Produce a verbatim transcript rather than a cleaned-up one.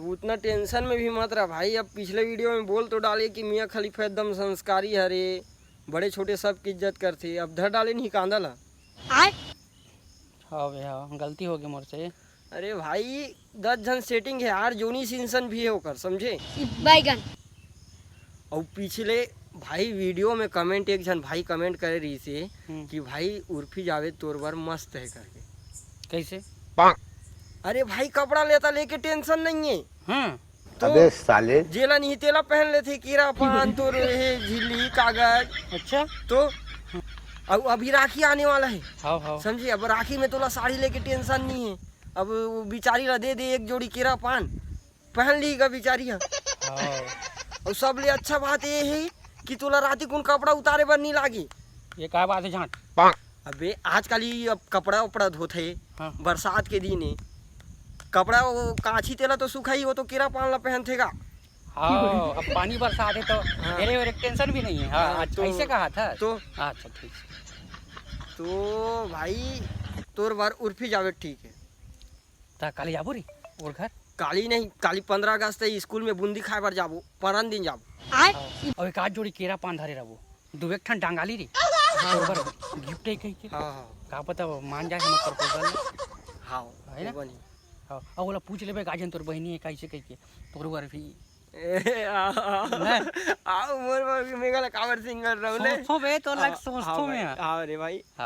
उतना टेंशन में भी मत रह भाई। अब पिछले वीडियो में बोल तो डाले कि मियाँ खलीफा एकदम संस्कारी हरे, बड़े छोटे सबके इज्जत करथे। अब धर डाले नहीं कांदा ला। हाँ बे, हाँ, गलती हो गई मोर से। अरे भाई, दस झन सेटिंग है यार, जोनी सिंसन भी है ओकर, समझे? बैगन। अउ पिछले भाई वीडियो में कमेंट, एक झन भाई कमेंट करे रहिसे हम्म। कि भाई उर्फी जावेद तोर बर मस्त है करके। कैसे? अरे भाई, कपड़ा लेता लेके टेंशन नहीं है। हम्म। तो अबे साले। जेला नहीं तेला पहन लेथे, कीरा पान, तोर हे झिल्ली कागज। अच्छा। तो अब अभी राखी आने वाला है। हाँ, हाँ। समझे? अब राखी में तोला साड़ी लेके टेंशन नहीं है। अब वो बिचारी ला दे दे एक जोड़ी कीरा पान, पहन लीगा बिचारी ह। हाँ। अउ सबले अच्छा बात ये है कि तोला राती कुन कपड़ा उतारे बर नहीं लागी। ये का बात है झांट? अबे आजकल ही अब कपड़ा उपड़ा धोथे, हाँ। बरसात के दिन है, कपड़ा वो कांची तेला तो सुखाई, वो तो कीरा पान ला पहनथेगा। हाँ, अब पानी बरसात है तो हाँ। मेरे और एक टेंशन भी नहीं है। हाँ, हाँ, अच्छा, तो ऐसे कहा था। तो अच्छा, ठीक है। तो भाई, तोर बर उर्फी जावे ठीक है। ता काली जाबो रे ओर घर? काली नहीं, काली पंद्रह अगस्त है, स्कूल में बूंदी खाए बर जाबो, परन दिन जाबो। अउ एक आध जोड़ी केरा पान धरे रहबो, दू एक ठन डांगाली रे। हाँ। तोर बर गिफ्ट है कहिके। हाँ, हाँ। का पता वो मान जाए हमर प्रपोजल। हाँ, है ना? वो बनी। हाँ, अउ ओला पूछ लेबे गार्जियन तोर बहिनी है कैसे कहिके, तोर बर भी। ए, आ, आ, नहीं। आ, मोर बर भी मेघा ला काबर सिंगल रहू ले। सोचथों बे, तो लग आ, सोचथों हाँ मैं। भाई, हाँ रे भाई। हाँ।